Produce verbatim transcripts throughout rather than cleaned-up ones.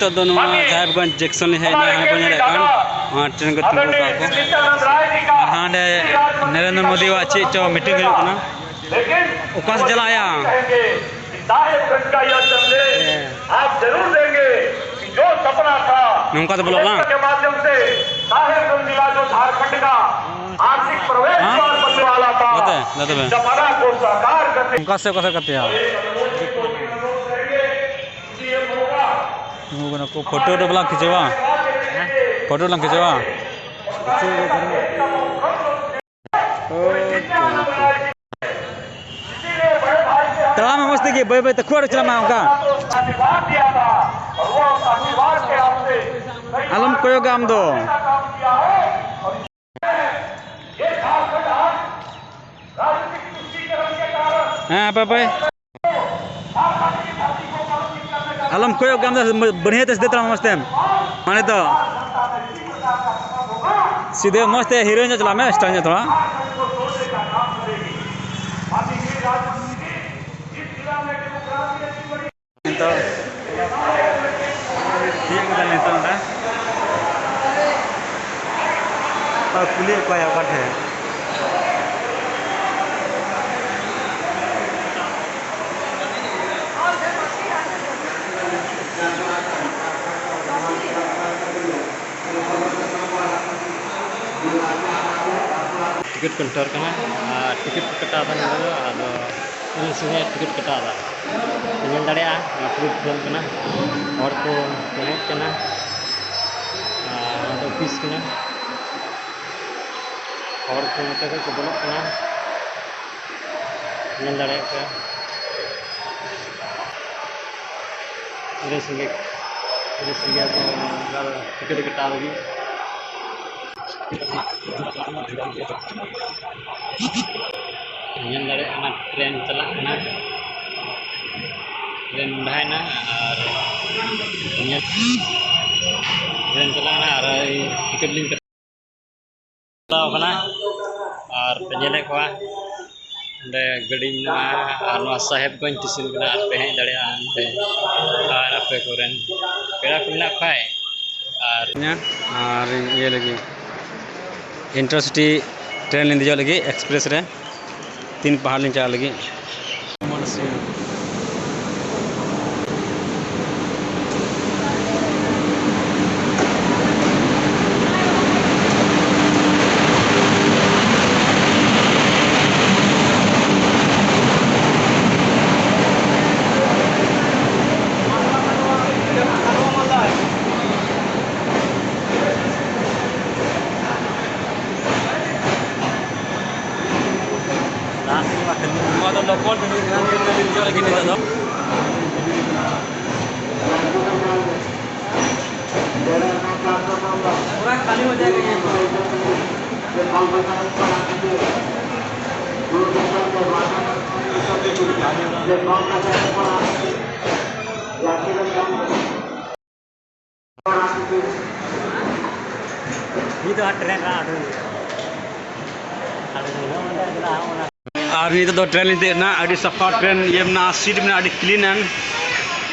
ᱱᱤᱛᱚᱜ ᱫᱚ ᱱᱚᱣᱟ ᱥᱟᱦᱮᱵᱽᱜᱚᱸᱡᱽ ᱡᱮᱠᱥᱚᱱ ᱞᱤᱧ ᱦᱮᱡ ᱮᱱᱟ, ᱦᱟᱸᱰᱮ ᱵᱚᱱ ᱧᱮᱞᱮᱫ ᱠᱟᱱ ᱱᱚᱣᱟ ᱴᱨᱮᱱ ᱠᱚ ᱛᱤᱸᱜᱩ ᱠᱟᱜᱼᱟ ᱠᱚ᱾ ᱟᱨ ᱦᱟᱸᱰᱮ ᱱᱚᱨᱮᱱᱫᱨᱚ ᱢᱳᱫᱤᱣᱟᱜ ᱪᱮᱫ ᱪᱚ ᱢᱤᱴᱤᱝ ᱦᱩᱭᱩᱜ ᱠᱟᱱᱟ᱾ ᱚᱠᱟ ᱥᱮᱫ ᱪᱟᱞᱟᱜ ᱟᱭᱟ? साहेबगंज का यह संदेश आप जरूर देंगे कि जो सपना था, ᱱᱚᱝᱠᱟ ᱛᱮ ᱵᱚᱞᱚᱜ ᱵᱟᱝ? के माध्यम से साहेबगंज जिला जो झारखंड का आर्थिक प्रवेश हाँ? द्वार बनने वाला था, ᱫᱟᱫᱟ, ᱫᱟᱫᱟ ᱵᱮᱱ। इस सपना को साकार करने ᱚᱱᱠᱟ ᱥᱮ ᱚᱠᱟ ᱥᱮᱫ ᱠᱟᱛᱮᱭᱟ? ᱱᱩᱠᱩ ᱠᱟᱱᱟ ᱠᱚ, ᱯᱷᱳᱴᱳ ᱴᱳ ᱵᱟᱞᱟᱝ ᱠᱷᱤᱪᱟᱹᱣᱟ? ᱯᱷᱳᱴᱳ ᱞᱟᱝ ᱠᱷᱤᱪᱟᱹᱣᱟ? ᱛᱟᱲᱟᱢ ᱢᱮ ᱢᱚᱡᱽ ᱛᱮᱜᱮ, ᱵᱟᱹᱭ ᱵᱟᱹᱭ ᱛᱮ ᱠᱷᱩᱵ ᱟᱞᱚᱢ ᱪᱟᱞᱟᱜ ᱢᱟ ᱚᱱᱠᱟ᱾ ᱟᱞᱚᱢ ᱠᱚᱭᱚᱜᱟ ᱟᱢ ᱫᱚ᱾ ᱦᱮᱸ, ᱦᱟᱯᱮ, ᱦᱟᱯᱮ᱾ ᱟᱞᱚᱢ ᱠᱚᱭᱚᱜ ᱠᱟᱱ ᱫᱚ, ᱵᱟᱹᱲᱦᱤᱭᱟᱹ ᱛᱮ ᱥᱤᱫᱷᱟᱹ ᱛᱟᱲᱟᱢ ᱢᱚᱡᱽ ᱛᱮ᱾ ᱢᱟᱱᱮ ᱫᱚ ᱥᱤᱫᱷᱟᱹ ᱢᱚᱡᱽ ᱛᱮ ᱦᱤᱨᱳ ᱧᱚᱜ ᱪᱟᱞᱟᱜ ᱢᱮ, ᱥᱴᱟᱭᱤᱞ ᱧᱚᱜ ᱛᱷᱚᱲᱟ᱾ ᱱᱤᱛᱚᱜ ᱪᱮᱫ ᱠᱟᱱᱟ ᱱᱤᱛᱚᱜ ᱚᱸᱰᱮ? ᱟᱨ ᱠᱩᱞᱤᱭᱮᱫ ᱠᱚᱣᱟᱭ ᱚᱠᱟ ᱴᱷᱮᱱ? ᱴᱤᱠᱤᱴ ᱠᱟᱣᱩᱱᱴᱟᱨ ᱠᱟᱱᱟ ᱟᱨ ᱴᱤᱠᱤᱴ ᱠᱚ ᱠᱟᱴᱟᱣ ᱮᱫᱟ ᱱᱚᱰᱮ ᱫᱚ᱾ ᱟᱫᱚ ᱤᱧ ᱥᱚᱸᱜᱮ ᱴᱤᱠᱤᱴ ᱠᱟᱴᱟᱣ ᱮᱫᱟ᱾ ᱧᱮᱞ ᱫᱟᱲᱮᱭᱟᱜᱼᱟ, ᱱᱚᱣᱟ ᱯᱞᱮᱴᱯᱷᱚᱨᱢ ᱠᱟᱱᱟ, ᱦᱚᱲ ᱠᱚ ᱛᱟᱦᱮᱸ ᱠᱟᱱᱟ᱾ ᱟᱨ ᱱᱚᱣᱟ ᱫᱚ ᱚᱯᱷᱤᱥ ᱠᱟᱱᱟ, ᱦᱚᱲ ᱠᱚ ᱱᱚᱛᱮ ᱠᱷᱚᱱ ᱠᱚ ᱵᱚᱞᱚᱜ ᱠᱟᱱᱟ, ᱧᱮᱞ ᱫᱟᱲᱮᱭᱟᱜ ᱯᱮ᱾ ᱟᱹᱰᱤ ᱥᱟᱸᱜᱮ, ᱟᱹᱰᱤ ᱥᱟᱸᱜᱮ ᱠᱚ ᱴᱤᱠᱤᱴ ᱠᱟᱴᱟᱣ ᱞᱟᱹᱜᱤᱫ᱾ ᱧᱮᱞ ᱫᱟᱲᱮᱭᱟᱜ ᱠᱟᱱᱟ, ᱴᱨᱮᱱ ᱪᱟᱞᱟᱜ ᱠᱟᱱᱟ, ᱴᱨᱮᱱ ᱢᱚᱦᱰᱟᱭᱮᱱᱟ ᱟᱨ ᱧᱮᱞ, ᱴᱨᱮᱱ ᱪᱟᱞᱟᱜ ᱠᱟᱱᱟ ᱟᱨ ᱴᱤᱠᱤᱴ ᱞᱤᱧ ᱠᱟᱴᱟᱣ ᱠᱟᱱᱟ ᱟᱨ ᱯᱮ ᱧᱮᱞᱮᱫ ᱠᱚᱣᱟ᱾ ᱱᱚᱰᱮ ᱜᱟᱹᱰᱤ ᱢᱮᱱᱟᱜᱼᱟ ᱟᱨ ᱱᱚᱣᱟ ᱥᱟᱦᱮᱵᱽᱜᱚᱸᱡᱽ ᱥᱴᱮᱥᱚᱱ ᱠᱟᱱᱟ, ᱟᱨ ᱯᱮ ᱦᱮᱡ ᱫᱟᱲᱮᱭᱟᱜᱼᱟ ᱦᱟᱱᱛᱮ᱾ ᱟᱨ ᱟᱯᱮ ᱠᱚᱨᱮᱱ ᱯᱮᱲᱟ ᱠᱚ ᱢᱮᱱᱟᱜ ᱠᱷᱟᱡ, ᱟᱨ ᱟᱨ ᱤᱭᱟᱹ ᱞᱟᱹᱜᱤᱫ, ᱤᱱᱴᱟᱨᱥᱤᱴᱤ ᱴᱨᱮᱱ ᱞᱤᱧ ᱫᱮᱡᱚᱜ ᱞᱟᱹᱜᱤᱫ, ᱮᱠᱥᱯᱨᱮᱥ ᱨᱮ ᱛᱤᱱ ᱯᱟᱦᱟᱲ ᱞᱤᱧ ᱪᱟᱞᱟᱜ ᱞᱟᱹᱜᱤᱫ᱾ ᱱᱚᱣᱟ ᱫᱚ ᱞᱳᱠᱟᱞ ᱴᱨᱮᱱ ᱠᱟᱱᱟ, ᱱᱤᱛᱚᱜ ᱫᱚ᱾ ᱱᱤᱛ ᱫᱚ ᱦᱟᱸᱜ ᱴᱨᱮᱱ ᱨᱮ ᱟᱬᱜᱚ ᱦᱩᱭᱩᱜᱼᱟ᱾ ᱟᱬᱜᱚ ᱦᱩᱭᱩᱜᱼᱟ, ᱚᱸᱰᱮ ᱢᱮᱱᱟᱜᱼᱟ, ᱚᱱᱟ᱾ ᱟᱨ ᱱᱤᱛᱚᱜ ᱫᱚ ᱴᱨᱮᱱ ᱞᱤᱧ ᱫᱮᱡ ᱮᱱᱟ, ᱟᱹᱰᱤ ᱥᱟᱯᱷᱟ ᱴᱨᱮᱱ ᱤᱭᱟᱹ ᱢᱮᱱᱟᱜᱼᱟ, ᱥᱤᱴ ᱢᱮᱱᱟᱜᱼᱟ, ᱟᱹᱰᱤ ᱠᱞᱤᱱ ᱮᱱᱰ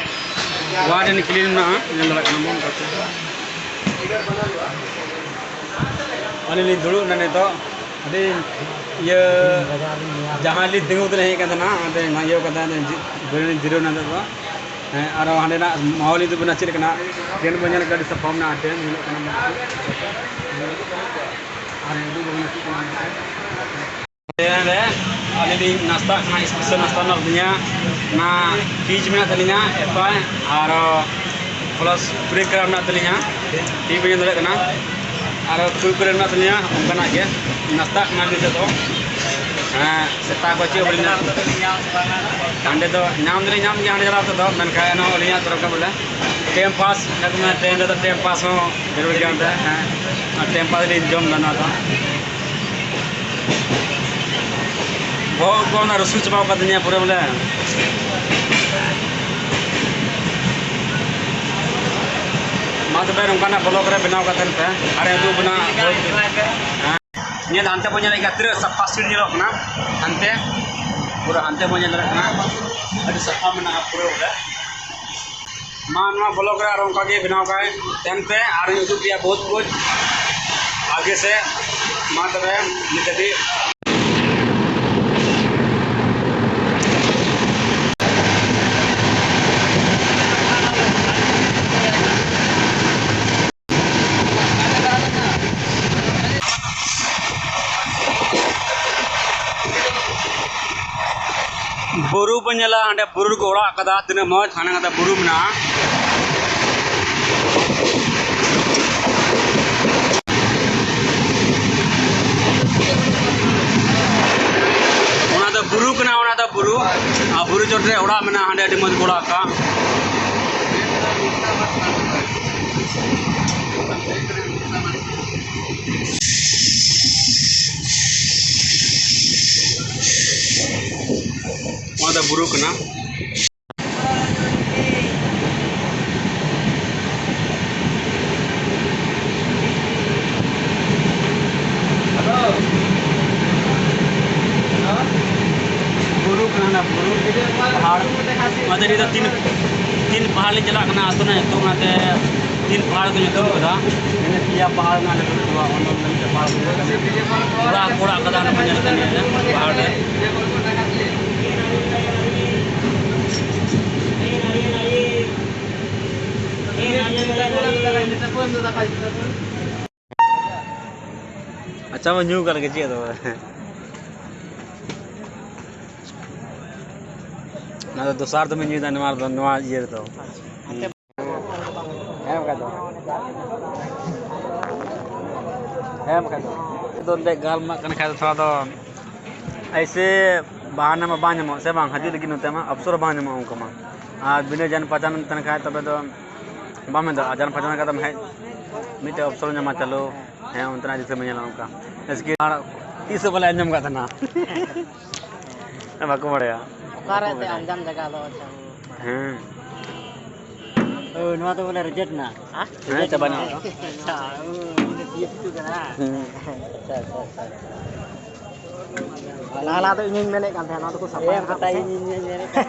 ᱣᱟᱭᱤᱰ ᱮᱱᱰ ᱠᱞᱤᱱ ᱢᱮᱱᱟᱜᱼᱟ, ᱧᱮᱞ ᱫᱟᱲᱮᱭᱟᱜ ᱠᱟᱱᱟ ᱵᱚᱱ᱾ ᱟᱹᱞᱤᱧ ᱞᱤᱧ ᱫᱩᱲᱩᱵ ᱮᱱᱟ ᱱᱤᱛᱚᱜ, ᱟᱹᱰᱤ ᱤᱭᱟᱹ, ᱡᱟᱦᱟᱸ ᱞᱤᱧ ᱛᱤᱸᱜᱩ ᱠᱟᱛᱮ ᱦᱮᱡ ᱠᱟᱱ ᱛᱟᱦᱮᱱᱟ, ᱚᱸᱰᱮ ᱱᱚᱣᱟ ᱤᱭᱟᱹ ᱠᱟᱛᱮ ᱡᱤ-, ᱵᱮᱨᱮᱫ ᱡᱤᱨᱟᱹᱣ ᱮᱱᱟ ᱱᱤᱛᱚᱜ ᱫᱚ᱾ ᱦᱮᱸ, ᱟᱨᱚ ᱦᱟᱸᱰᱮᱱᱟᱜ ᱢᱟᱦᱚᱞ ᱤᱧ ᱩᱫᱩᱜ ᱵᱮᱱᱟ, ᱪᱮᱫ ᱞᱮᱠᱟᱱᱟᱜ ᱴᱨᱮᱱ ᱵᱚᱱ ᱧᱮᱞ ᱠᱟᱜ, ᱟᱹᱰᱤ ᱥᱟᱯᱷᱟ ᱢᱮᱱᱟᱜᱼᱟ ᱴᱨᱮᱱ, ᱧᱮᱞᱚᱜ ᱠᱟᱱᱟ᱾ ᱟᱨ ᱩᱫᱩᱜ ᱵᱮᱱᱟ ᱪᱮᱫ ᱠᱟᱱᱟ᱾ ᱴᱨᱮᱱ ᱨᱮ ᱟᱹᱞᱤᱧ ᱞᱤᱧ ᱱᱟᱥᱛᱟᱜ ᱠᱟᱱᱟ, ᱥᱯᱮᱥᱟᱞ ᱱᱟᱥᱛᱟ ᱢᱮᱱᱟᱜ ᱛᱟᱹᱞᱤᱧᱟ, ᱚᱱᱟ ᱯᱤᱡᱽ ᱢᱮᱱᱟᱜ ᱛᱟᱹᱞᱤᱧᱟ, ᱮᱯᱟᱭ, ᱟᱨᱚ ᱯᱞᱟᱥ ᱵᱨᱮᱠ ᱨᱮ ᱢᱮᱱᱟᱜ ᱛᱟᱹᱞᱤᱧᱟ, ᱴᱤ ᱵᱤ ᱧᱮᱞ ᱫᱟᱲᱮᱭᱟᱜ ᱠᱟᱱᱟ᱾ ᱟᱨᱚ ᱠᱩᱨᱠᱩᱨᱮ ᱢᱮᱱᱟᱜ ᱛᱟᱹᱞᱤᱧᱟ, ᱚᱱᱠᱟᱱᱟᱜ ᱜᱮ ᱱᱟᱥᱛᱟᱜ ᱠᱟᱱᱟ ᱱᱤᱛᱚᱜ ᱫᱚ᱾ ᱦᱮᱸ, ᱥᱮᱛᱟᱜ ᱠᱷᱚᱱ ᱪᱮᱫ ᱦᱚᱸ ᱵᱟᱹᱞᱤᱧ ᱧᱟᱢ᱾ ᱦᱟᱸᱰᱮ ᱫᱚ ᱧᱟᱢ ᱫᱚᱞᱤᱧ ᱧᱟᱢ ᱜᱮᱭᱟ ᱦᱟᱸᱰᱮ ᱪᱟᱞᱟᱣ ᱠᱟᱛᱮ ᱫᱚ, ᱢᱮᱱᱠᱷᱟᱱ ᱮᱱᱦᱚᱸ ᱟᱹᱞᱤᱧᱟᱜ ᱛᱚᱨᱚᱯ ᱠᱷᱚᱱ ᱵᱚᱞᱮ ᱴᱟᱭᱤᱢ ᱯᱟᱥ, ᱴᱨᱮᱱ ᱨᱮᱫᱚ ᱴᱟᱭᱤᱢ ᱯᱟᱥ ᱦᱚᱸ ᱡᱟᱹᱨᱩᱲ ᱜᱮᱭᱟ ᱚᱸᱰᱮ᱾ ᱦᱮᱸ, ᱟᱨ ᱴᱟᱭᱤᱢ ᱯᱟᱥ ᱞᱤᱧ ᱡᱚᱢ ᱮᱫᱟ ᱱᱚᱣᱟ ᱫᱚ᱾ ᱵᱚᱦᱚᱜ ᱠᱚ ᱚᱱᱟ ᱨᱟᱹᱥᱩ ᱪᱟᱵᱟᱣ ᱠᱟᱫᱤᱧᱟ ᱯᱩᱨᱟᱹ ᱵᱚᱞᱮ᱾ ᱢᱟ ᱛᱚᱵᱮ ᱱᱚᱝᱠᱟᱱᱟᱜ vlog ᱨᱮ ᱵᱮᱱᱟᱣ ᱠᱟᱛᱮ ᱯᱮ ᱟᱨ ᱩᱫᱩᱜ ᱵᱮᱱᱟ᱾ ᱧᱮᱞ, ᱦᱟᱱᱛᱮ ᱵᱚᱱ ᱧᱮᱞᱮᱫ ᱜᱮᱭᱟ, ᱛᱤᱱᱟᱹᱜ ᱥᱟᱯᱷᱟ ᱥᱤᱴ ᱧᱮᱞᱚᱜ ᱠᱟᱱᱟ᱾ ᱦᱟᱱᱛᱮ, ᱯᱩᱨᱟᱹ ᱦᱟᱱᱛᱮ ᱵᱚᱱ ᱧᱮᱞ ᱫᱟᱲᱮᱭᱟᱜ ᱠᱟᱱᱟ, ᱟᱹᱰᱤ ᱥᱟᱯᱷᱟ ᱢᱮᱱᱟᱜᱼᱟ ᱯᱩᱨᱟᱹ ᱵᱚᱞᱮ᱾ ᱢᱟ, ᱱᱚᱣᱟ ᱵᱞᱚᱜ ᱨᱮ ᱟᱨ ᱚᱱᱠᱟ ᱜᱮ ᱵᱮᱱᱟᱣ ᱠᱟᱭ ᱛᱟᱦᱮᱱ ᱯᱮ, ᱟᱨᱤᱧ ᱩᱫᱩᱜ ᱯᱮᱭᱟ ᱵᱚᱦᱩᱛ ᱠᱩᱪ ᱟᱜᱮ ᱥᱮ᱾ ᱢᱟ ᱛᱚᱵᱮ, ᱱᱤᱛ ᱫᱷᱟᱹᱵᱤᱡ᱾ ᱵᱩᱨᱩ ᱵᱚᱱ ᱧᱮᱞᱟ, ᱦᱟᱸᱰᱮ ᱵᱩᱨᱩ ᱨᱮᱠᱚ ᱚᱲᱟᱜ ᱠᱟᱫᱟ, ᱛᱤᱱᱟᱹᱜ ᱢᱚᱡᱽ ᱦᱟᱱᱟ ᱱᱟᱛᱮ ᱵᱩᱨᱩ ᱢᱮᱱᱟᱜᱼᱟ᱾ ᱚᱱᱟ ᱫᱚ ᱵᱩᱨᱩ ᱠᱟᱱᱟ, ᱚᱱᱟ ᱫᱚ ᱵᱩᱨᱩ, ᱟᱨ ᱵᱩᱨᱩ ᱪᱚᱴ ᱨᱮ ᱚᱲᱟᱜ ᱢᱮᱱᱟᱜᱼᱟ, ᱦᱟᱸᱰᱮ ᱟᱹᱰᱤ ᱢᱚᱡᱽ ᱠᱚ ᱚᱲᱟᱜ ᱠᱟᱜᱼᱟ᱾ ᱱᱚᱣᱟ ᱫᱚ ᱵᱩᱨᱩ ᱠᱟᱱᱟ᱾ ᱵᱩᱨᱩ ᱠᱟᱱᱟ ᱱᱟ, ᱵᱩᱨᱩ, ᱯᱟᱦᱟᱲ᱾ ᱚᱱᱟᱛᱮ ᱱᱤᱛ ᱫᱚ ᱛᱤᱱ, ᱛᱤᱱ ᱯᱟᱦᱟᱲ ᱞᱮ ᱪᱟᱞᱟᱜ ᱠᱟᱱᱟ, ᱟᱛᱳ ᱨᱮᱱᱟᱜ ᱧᱩᱛᱩᱢ, ᱚᱱᱟᱛᱮ ᱛᱤᱱ ᱯᱟᱦᱟᱲ ᱠᱚ ᱧᱩᱛᱩᱢ ᱠᱟᱫᱟ᱾ ᱢᱟᱱᱮ ᱯᱮᱭᱟ ᱯᱟᱦᱟᱲ ᱢᱮᱱᱟᱜᱼᱟ, ᱞᱟᱹᱴᱩ ᱞᱟᱹᱴᱩᱣᱟᱜ, ᱚᱱᱟ ᱢᱤᱫᱴᱮᱱ ᱯᱟᱦᱟᱲ ᱠᱚ ᱢᱮᱛᱟᱜ ᱠᱟᱱᱟ᱾ ᱚᱲᱟᱜ ᱠᱚ ᱚᱲᱟᱜ ᱠᱟᱫᱟ, ᱚᱱᱟ ᱠᱚ ᱧᱮᱞ ᱠᱟᱱ ᱜᱮᱭᱟ ᱯᱟᱦᱟᱲ ᱨᱮ᱾ ᱟᱪᱪᱷᱟ, ᱢᱟ ᱧᱩ ᱠᱟᱜ ᱞᱮᱜᱮ, ᱪᱮᱫ ᱟᱫᱚ? ᱚᱱᱟ ᱫᱚ ᱫᱚᱥᱟᱨ ᱫᱚᱢᱮ ᱧᱩᱭᱫᱟ ᱱᱚᱣᱟ ᱨᱮᱫᱚ, ᱱᱚᱣᱟ ᱤᱭᱟᱹ ᱨᱮᱫᱚ᱾ ᱦᱮᱸ ᱵᱟᱠᱷᱟᱡ ᱫᱚ᱾ ᱦᱮᱸ ᱵᱟᱠᱷᱟᱡ ᱫᱚ᱾ ᱫᱚ ᱮᱱᱛᱮᱫ ᱜᱟᱞᱢᱟᱨᱟᱜ ᱠᱟᱱ ᱠᱷᱟᱡ ᱫᱚ ᱛᱷᱚᱲᱟ ᱫᱚ ᱮᱭᱥᱮ ᱵᱟᱦᱟᱱᱟ ᱢᱟ ᱵᱟᱝ ᱧᱟᱢᱚᱜ, ᱥᱮ ᱵᱟᱝ? ᱦᱤᱡᱩᱜ ᱞᱟᱹᱜᱤᱫ ᱱᱚᱛᱮ ᱢᱟ ᱚᱯᱥᱚᱨ ᱵᱟᱝ ᱧᱟᱢᱚᱜᱼᱟ ᱚᱱᱠᱟ ᱢᱟ᱾ ᱟᱨ ᱵᱤᱱᱟᱹ ᱡᱟᱱ ᱯᱟᱦᱪᱟᱱ ᱛᱟᱦᱮᱱ ᱠᱷᱟᱡ ᱛᱚᱵᱮ ᱫᱚ ᱵᱟᱢ ᱦᱮᱡ ᱫᱟᱲᱮᱭᱟᱜᱼᱟ᱾ ᱡᱟᱱ ᱯᱟᱦᱪᱟᱱ ᱠᱟᱛᱮᱢ ᱦᱮᱡ, ᱢᱤᱫᱴᱮᱡ ᱚᱯᱥᱚᱨ ᱧᱟᱢᱟ, ᱪᱟᱞᱩ, ᱦᱮᱸ, ᱚᱱᱛᱮᱱᱟᱜ ᱫᱤᱥᱚᱢ ᱧᱮᱞᱟ ᱚᱱᱠᱟ᱾ ᱮᱥᱠᱮ ᱟᱨ ᱛᱤᱥ ᱦᱚᱸ ᱵᱟᱞᱮ ᱟᱸᱡᱚᱢ ᱠᱟᱫ ᱛᱟᱦᱮᱱᱟ᱾ ᱵᱟᱠᱚ ᱵᱟᱲᱟᱭᱟ᱾ ᱚᱠᱟᱨᱮ ᱮᱱᱛᱮ ᱟᱸᱡᱚᱢ ᱡᱟᱭᱜᱟ ᱫᱚ? ᱟᱪᱪᱷᱟ᱾ ᱦᱮᱸ᱾ ᱳ, ᱱᱚᱣᱟ ᱫᱚ ᱵᱚᱞᱮ ᱨᱤᱡᱮᱠᱴ ᱱᱟ᱾ ᱦᱮᱸ? ᱦᱮᱸ, ᱪᱟᱵᱟᱭᱱᱟ᱾ ᱟᱪᱪᱷᱟ, ᱳ, ᱤᱧ ᱫᱚ ᱛᱤᱭᱟᱹᱜ ᱦᱮᱸ᱾ ᱟᱪᱪᱷᱟ, ᱟᱪᱪᱷᱟ, ᱟᱪᱪᱷᱟ᱾ ᱞᱟᱦᱟ ᱞᱟᱦᱟ ᱫᱚ ᱤᱧᱤᱧ ᱢᱮᱱᱮᱫ ᱠᱟᱱ ᱛᱟᱦᱮᱸᱫ, ᱱᱚᱣᱟ ᱫᱚᱠᱚ ᱥᱟᱯᱷᱟᱭᱟ ᱦᱮᱸ, ᱱᱟᱦᱟᱜ ᱯᱟᱛᱟ ᱯᱟᱥᱮᱡ᱾ ᱤᱧᱤᱧ ᱢᱮᱱᱮᱫ ᱠᱟᱱ᱾